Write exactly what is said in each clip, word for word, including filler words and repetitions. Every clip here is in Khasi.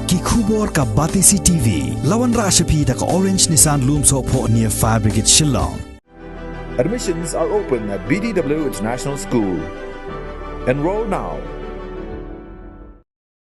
Ki khubor ka Batesi T V. La wanrah sha phi da ka Orange Nissan Lumsohphoh near Fire Brigade Shillong. Admissions are open at B D W International School. Enroll now.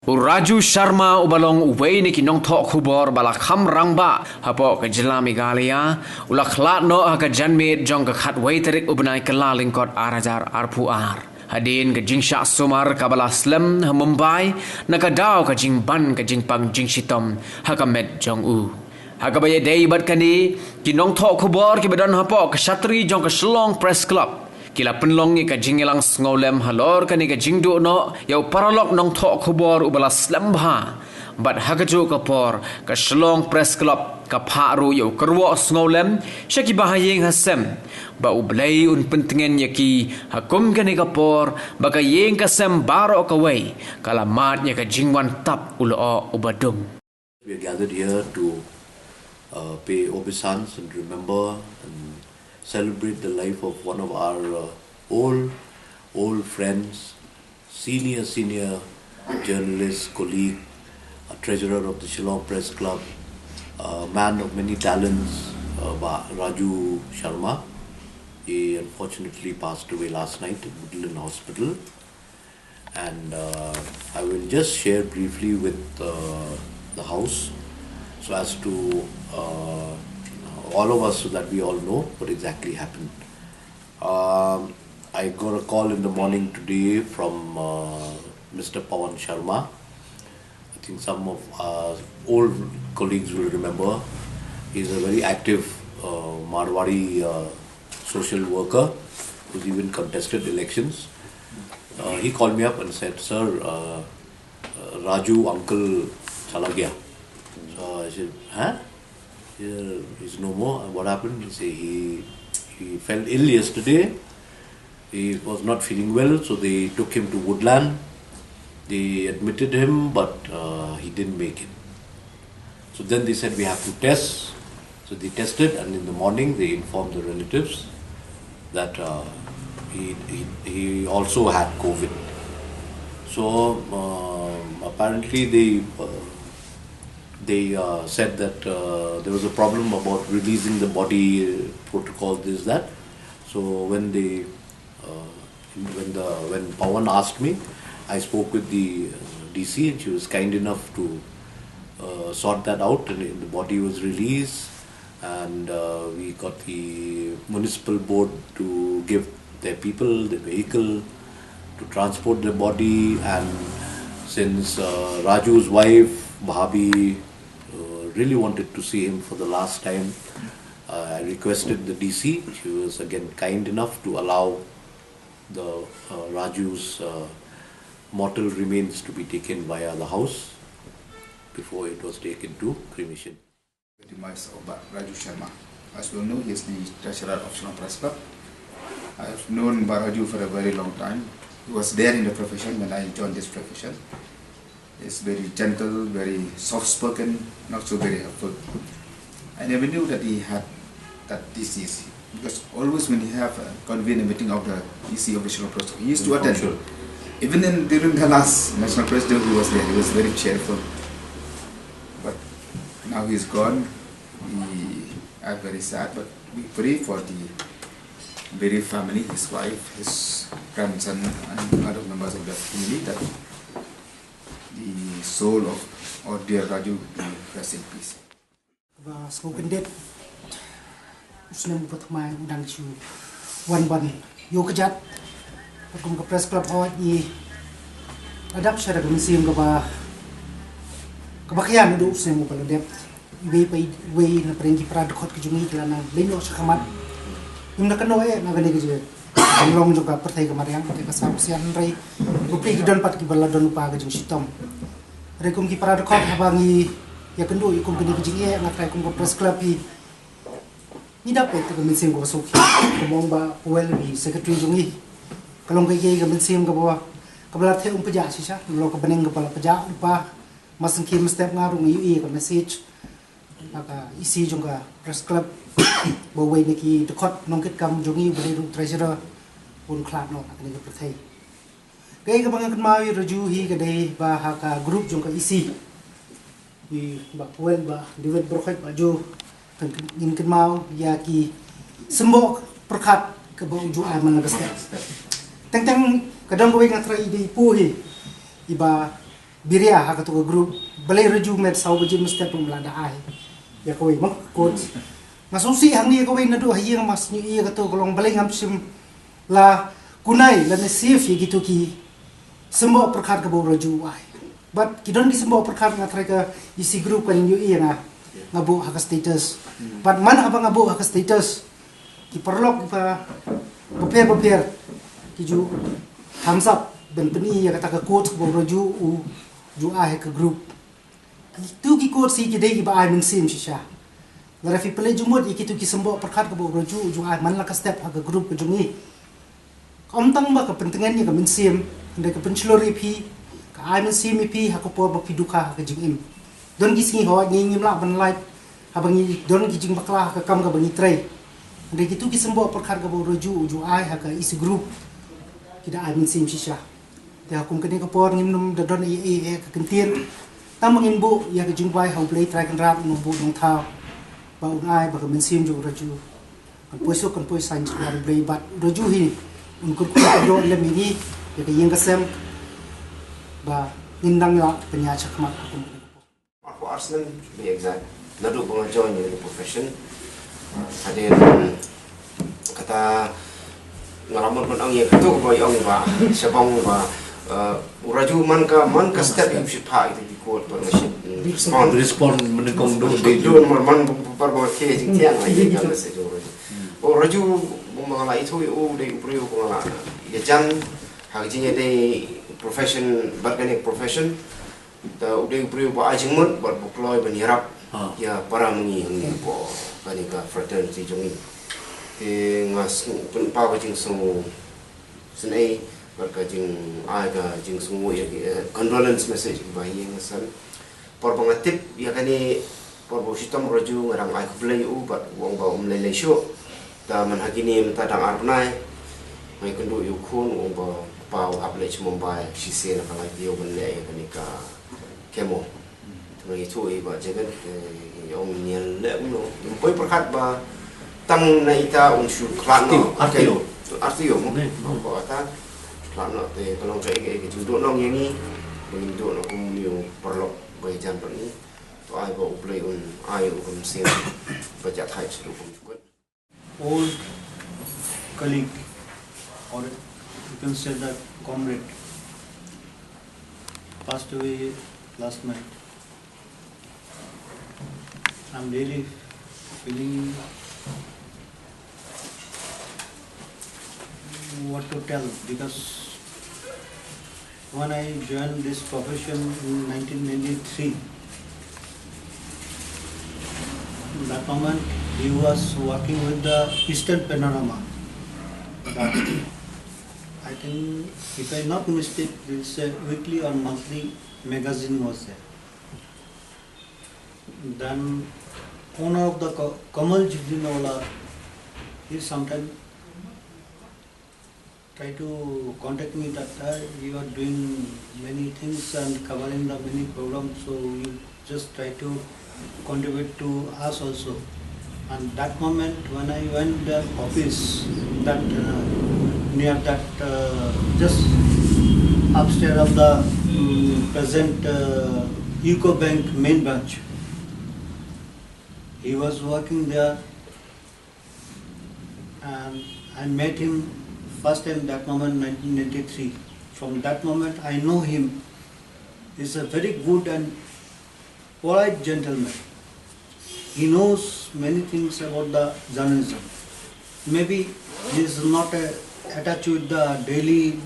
U Raju Sharma uba long uwei na ki nongthoh khubor ba la kham rangbah hapoh ka jylla Meghalaya u la khlad noh ha ka janmiet jong ka khatwei tarik u bnai Kyllalyngkot ar hajar arphew ar. Hadien ka jingshah sumar kaba la slem ha Mumbai na ka daw ka jingban ka jingpang jingshitom ha ka met jong u. Ha kaba ïadei bad kane, ki nongthoh khubor kiba don hapoh ka shatri jong ka Shillong Press Club ki la pynlong ïa ka jingïalang sngewlem halor kane ka jingduh noh ïa u paralok nongthoh khubor uba la slem bha. Bad ha kajuh ka por ka Shillong Press Club ka phah ruh ïa u kyrwoh sngewlem sha kiba ha ïing ha sem ba U Blei un pyntngen ïa ki ha kum kane ka por ba ka ïing ka sem baroh kawei ka la mad ïa ka jingwan tap u lyoh uba dum. We are gathered here to uh, pay obeisance and remember and celebrate the life of one of our uh, old, old friends, senior, senior journalist, colleague, a treasurer of the Shillong Press Club, a man of many talents, uh, Ba- Raju Sharma. He unfortunately passed away last night at Woodland Hospital. And uh, I will just share briefly with uh, the House so as to uh, all of us so that we all know what exactly happened. Um, I got a call in the morning today from uh, Mister Pawan Sharma. I think some of our old colleagues will remember. He's a very active uh, Marwari uh, social worker who's even contested elections. Uh, he called me up and said, "Sir, uh, uh, Raju uncle chala gaya." So I said, "Huh? He is no more." "What happened?" He said he, he fell ill yesterday. He was not feeling well, so they took him to Woodland. They admitted him, but uh, he didn't make it. So then they said, "We have to test." So they tested, and in the morning they informed the relatives that uh, he, he, he also had COVID. So um, apparently they uh, they uh, said that uh, there was a problem about releasing the body, uh, protocol, this, that. So when they uh, when the when Pawan asked me, I spoke with the uh, D C, and she was kind enough to uh, sort that out, and the body was released, and uh, we got the municipal board to give their people the vehicle to transport the body. And since uh, Raju's wife, Bhabi, uh, really wanted to see him for the last time, uh, I requested the D C. She was again kind enough to allow the uh, Raju's uh, mortal remains to be taken via the house before it was taken to cremation. The demise of Ba- Raju Sharma. As you all know, he is the treasurer of Shillong Press Club. I have known Ba Raju for a very long time. He was there in the profession when I joined this profession. He's very gentle, very soft spoken, and also very helpful. I never knew that he had that disease, because always when he have uh, convened a meeting of the E C of the Shillong Press, he used to attend. Even in, during the last National Press Day, he was there. He was very cheerful. But now he's gone. We are very sad, but we pray for the bereaved family, his wife, his grandson, and other members of the family, that the soul of our dear Raju be rest in peace. Ba sngewkyndit u snem uba thymmai u dang shu wan ban ïoh kjat. Bad kum ka Press Club hoi ngi la dap sha da ka mynsiem kaba kaba khia naduh u snem uba la dep. Iwei pa iwei na pdeng ki para dkhot ki jong ngi ki la nang leit noh sha khmat. Ngim da kynnoh eh na kane ka jingpynlong jong ka pyrthei ka mariang te ka sah basian, hynrei bapli ki don pat kiba la don lypa ka jingshitom. Hynrei kum ki para dkhot haba ngi ïakynduh ïa kum kane ka jingeh, nga trai kum ka Press Club hi, ngi dap eh te ka mynsiem kaba sngewkhia. Kumba ong Bah Powell, uba secretary jong ngi, ka long kaei ka mynsiem kaba kaba la theh um pjah shisha, nalor ka bneng kaba la pjah lypa. Mar sngewkhia mynstep nga ruh nga ïohi ïa ka message na ka E C jong ka Press Club, ba uwei na ki dkhot nongkitkam jong ngi uba dei ruh treasurer un khlad noh na kane ka pyrthei. Kaei kaba nga kynmaw ïa Raju hi ka dei ba ha ka group jong ka E C Ki ba Kuel, ba David Borkhoj, ba ju kan ngin kynmaw ïa ki symboh pyrkhat kaba u ju ai man la ka step. Teng teng ka dang kawei nga trai i dei pu hi, i ba Biria ha kato ka group. Balei Raju met saw baje mynstep, pynbla da ai ïa kawei mo coach. Nga sngewsih hangne ïa kawei naduh ha ïing, nga sngewsih ïa kato ka long balei ngam shim la kunai lane save ïa kito ki symboh pyrkhat kaba u Raju u ai. But ki don ki symboh pyrkhat, nga trai ka E C group kan ïohi ïa nga, nga buh ha ka status. But man haba nga buh ha ka status, ki paralok kiba bapher bapher ki ju thumbs up ban pyni ïa kata ka quote kaba u Raju u ju ai ha ka group. Kitu ki quotes hi ki dei kiba ai mynsiem shisha. Lada phi peit jingmut ïa kitu ki symboh pyrkhat kaba u Raju u ju ai man la ka step ha ka group ka jong ngi, ka ym tang ba ka pyntngen ïa ka mynsiem, hynrei ka pynshlur ïa phi, ka ai mynsiem ïa phi ha ka por ba phi dukha ha ka jingim. Don ki sngi hooid ngi ngim lah ban lait haba ngi don ki jingbakla ha ka kam kaba ngi trei. Hynrei kitu ki symboh pyrkhat kaba u Raju u ju ai ha ka E C group, ki da ai mynsiem shisha. Te ha kum kane ka por ngim nym da don ei ei ei ka kyntien, tang ba ngin buh ïa ka jingduwai ha U Blei Trai Kynrad, un ym buh nongthaw, ba un ai ba ka mynsiem jong u Raju kan poi suk kan poi saiñ sha U Blei, bad u Raju hi un kyrkhu kyrdoh lem ïa ngi, ïa ka ïing ka sem, ba ngin nang ïa pynïaid shakhmat ha kum kane ka por. Arphew ar snem, to be exact, naduh ba nga join ïa kane profession. Hadien kata, nga la mut ban ong ïa kato kaba ong ba sha bong ba, eh, u Raju man ka, man ka step ïa u shipha ïa u quote ba nga shit, mm, respond. Respond, man kong do, do, man, man, ba, ba, ba, ke jingthiang la ïa ka message u Raju. U Raju, ba nga la ithuh ïa u, dei u briew ba nga la ïa jan ha ka jingïadei profession, bad kane profession. Te u dei u briew ba ai jingmut bad ba kloi ban ïarap ïa para ma ngi hangne hapoh kane ka fraternity jong ngi. Te nga sngewbha ban pynpaw ka jingsngew sngewsynei bad ka jingai ka jingsngew ïa ki, eh, condolence message ba ïa nga send. Por ba nga tip ïa kane, por ba u shitom u Raju, nga dang ai khublei ïa u bad u ong ba um lei lei shuh. Te man ha kine mynta dang ar bnai, nga ïakynduh ïa u khun, u ong ba u kpa u hap leit sha Mumbai shisien na ka lai taïew ban leh ïa kane ka chemo. Te nga ïathuh ïa i Bah Jagan, te i ong ngi leh kumno. Ym poi pyrkhat ba tang na ita un shu khlad noh. Ar taïew. Ar taïew mo. Ba ata khlad noh te ka long kaei kaei ka jingduh nong ïa ngi. Ba ngin duh noh kum une u paralok ba ïajan bad ngi. To ai ba U Blei un ai u ka mynsiem ba jahthait shaduh kumjuh. Old colleague, or you can say that comrade, passed away last night. I'm really feeling what to tell, because when I joined this profession in nineteen ninety-three, that moment he was working with the Eastern Panorama. But I think, if I'm not mistaken, it's a weekly or monthly magazine was there. Then owner of the Ko-, Kamal Jhunjhunwala, he sometimes try to contact me that, uh, you are doing many things and covering the many programs, so you just try to contribute to us also. And that moment when I went the office, that, uh, near that, uh, just upstairs of the, um, present, uh, UCO Bank main branch, he was working there, and I met him first time that moment, nineteen ninety-three. From that moment, I know him. He's a very good and polite gentleman. He knows many things about the journalism. Maybe he is not, uh, attached with the daily,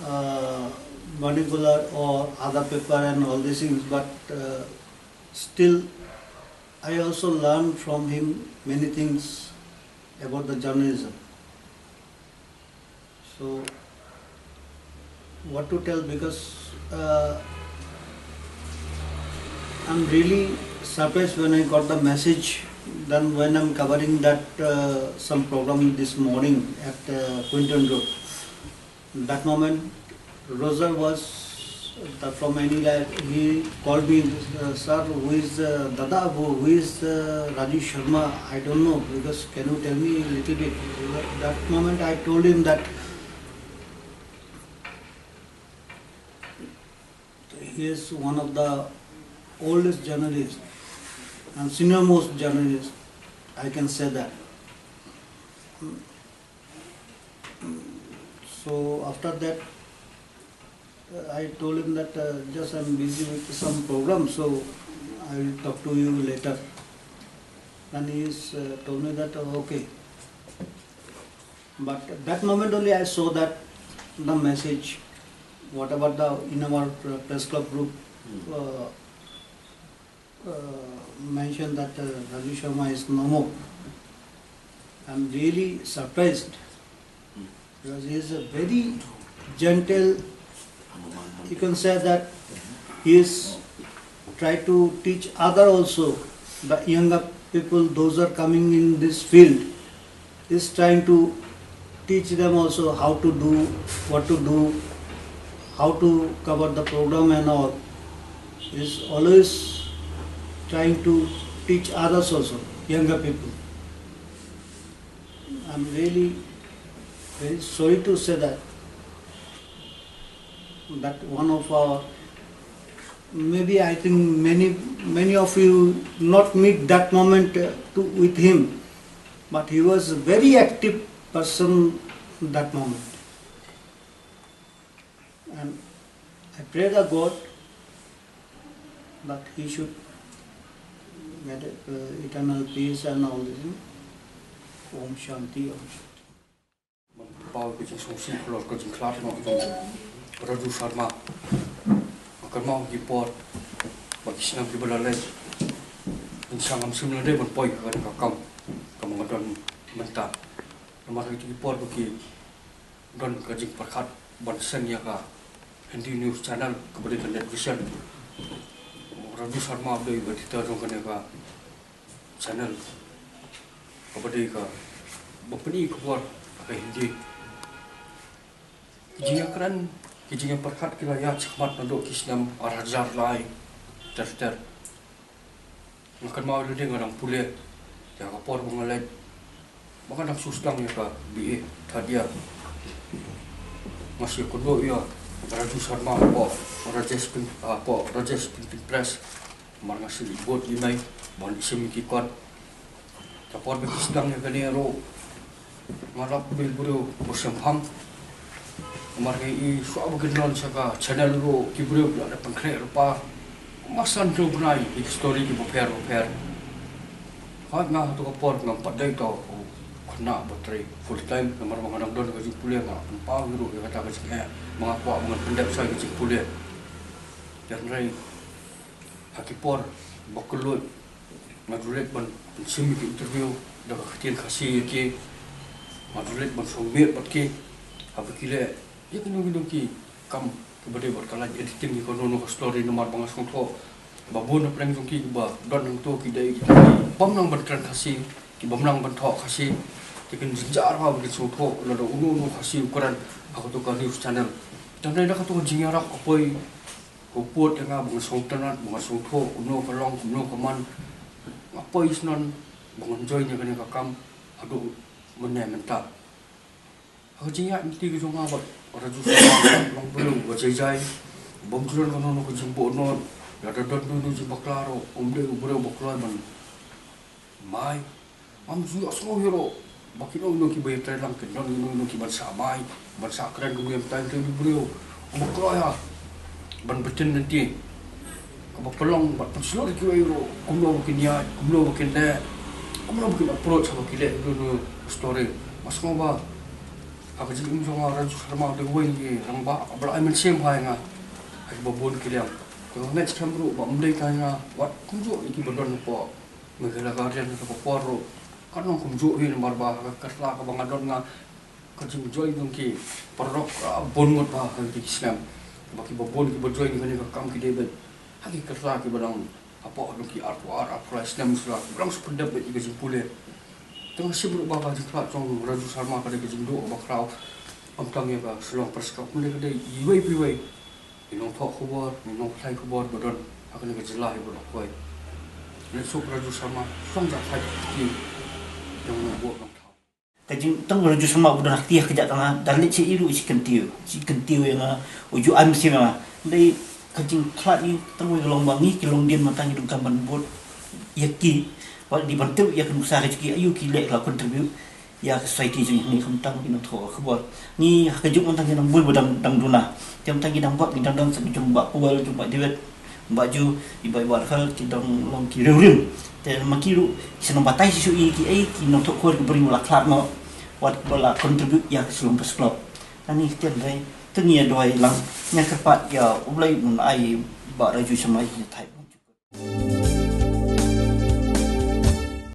uh, Manipur or other paper and all these things, but, uh, still, I also learned from him many things about the journalism. So, what to tell, because, uh, I'm really surprised when I got the message. Then when I'm covering that, uh, some program this morning at, uh, Quinton Road, that moment Rosa was That from any like he called me, uh, "Sir, who is uh, Dada? Who, who is uh, Raju Sharma? I don't know. Because can you tell me a little bit?" That moment I told him that he is one of the oldest journalists and senior most journalists, I can say that. So after that, uh, I told him that uh, just I'm busy with some program, so I will talk to you later. And he is, uh, told me that uh, okay. But at that moment only I saw that the message, whatever the in our uh, press club group uh, uh, mentioned that uh, Raju Sharma is no more. I'm really surprised because he is a very gentle. You can say that he is try to teach other also, the younger people, those are coming in this field, is trying to teach them also how to do, what to do, how to cover the program and all. Is always trying to teach others also, younger people. I'm really very sorry to say that that one of our, maybe I think many, many of you not meet that moment uh, to, with him, but he was a very active person that moment. And I pray the God that he should get uh, eternal peace and all this. Om Shanti, Om Shanti. Ban pynpaw ka jingsngewsih halor ka jingkhlad noh jong Raju Sharma. Nga kynmaw ki por ba ki snem kiba la leit, ngan sa ngam shym la dei ban poi ha kane ka kam kaba nga don mynta. Namar ha kito ki por ba ki don ka jingpyrkhat ban seng ïa ka Hindi News Channel kaba dei ka Net Vision. Raju Sharma u dei u editor jong kane ka channel kaba dei kaba pyni khubor ha ka Hindi. Ki jingïakren, ki jingïapyrkhat ki la ïaid shakhmat naduh ki snem ar hajar lai ter ter. Nga kynmaw ïa lade nga dang pule, ïa ka por ba nga leit, ba nga dang shu sdang ïa ka B A third year. Nga shu ïakynduh ïa Raju Sharma hapoh Rajesh Printing, hapoh Rajesh Printing Press. Namar nga shu leit bud ïa i mei ban ïashim ïa ki kot. Ka por ba ki sdang ïa kane ruh, nga lap ba i briew ba shemphang. Namar nga i shuwa ba kin don sha ka channel ruh ki briew ki la dep pynkhreh lypa. Kumba san phew bnai ïa ki story kiba pher ba pher. Hooid, nga ha kato ka por ngam pat dei uto u khynnah ba trei full time, namar ba nga dang don ka jingpule, nga pynpaw hi ruh ïa kata ka jingeh ba nga kwah ba ngan pyndep sa ïa ka jingpule. Hynrei ha ki por ba kylluid nga ju leit ban shim ïa ki interview da ka ktien Khasi ïa ki, nga ju leit ban sngewbha bad ki haba ki leh ïa kino kino ki kam kiba dei bad ka live editing ïa kano kano ka story, namar ba nga sngewthuh ba bun na pdeng jong ki kiba don hangto ki dei ki bym nang ban kren Khasi, ki bym nang ban thoh Khasi. Te kin jynjar bha ba kin sngewthuh lada uno uno Khasi u kren ha kato ka news channel. Te hynrei da kato ka jingïarap ka poi ka pud ïa nga ba ngan sngewtynnat, ba ngan sngewthuh kumno ka long, kumno ka man. Nga poi shnong ba ngan join ïa kane ka kam haduh mynne mynta. Ha ka jingïaid lynti ka jong nga bad Raju Sharma, long briew ba jai jai, bym ju don kano kano ka jingbun noh. Lada don kano kano jingbakla ruh, um dei u briew ba kloi ban mai. Ngam ju ïohsngew hi ruh ba kino kino kiba ïatrei lang kin don kino kino kiban sa mai, ban sa kren kumne, mynta nga dei u briew uba kloi ha ban btin lynti, kaba pynlong bad pynshlur ïa kiwei ruh kumno ba kin ïaid, kumno ba kin leh, kumno ba kin approach haba ki leh kino kino story. Nga sngewbha ha ka jingim jong nga, Raju Sharma u dei uwei na ki rangbah ba la ai mynsiem bha ïa nga ha kiba bun ki liang. Te nga ngeit skhem ruh ba ym dei tang ïa nga, wat kumjuh ïa kiba don hapoh Meghalaya ka rian kata ka por ruh kan long kumjuh hi, namar ba ha ka kyrsha kaba nga don, nga ka jingjoin jong ki paralok ka bun ngut bha ha kine ki snem. Ba kiba bun kiba join kane ka kam ki dei beit ha ki kyrsha kiba dang hapoh jong ki arphew ar arphew lai snem shuwa, kiba dang shu pyndep beit ïa ka jingpule. Te nga shim ruh ba ka jingkhlad jong Raju Sharma ka dei ka jingduh ba khraw, ym tang ïa ka Shillong Press Club, hynrei ka dei iwei pa iwei. Ki nongthoh khubor, ki nongpathai khubor ba don ha kane ka jylla hi ba don koi. Leit suk Raju Sharma, song ja thai ki jong nong bok nong thaw. Ka jingtang Raju Sharma ba don ha kti ha ka jaka nga, da leit shi iru shi kyntiew, shi kyntiew ïa nga, u ju ai mynsiem ïa nga. Dei ka jingkhlad ni tang wei ka long ba ngi ki longdien mynta ngi donkam ban bud ïa ki, wat di ban tip ïa ka nuksa ka jong ki, aïu ki leh ka contribute ïa ka society jong ngi, khamtam ki nongthoh khubor. Ngi ha ka juk mynta ngi dang bun ba dang dang duna. Te mynta ngi dang bud ngi dang dang sa jong Bah Paul, jong Bah David, Bah Ju, i Bah Bah Rakhal ki dang long ki riewrim. Te ma ki ruh ki sa nang batai shisha ïa ki ei ki nongthoh khubor ki briew ba la khlad noh. Wat ba la contribute ïa ka Shillong Press Club. Ani ki ten dei te ngi ïa duwai lang, ngi kyrpad ïa U Blei un ai Bah Raju Sharma ïa ki thait.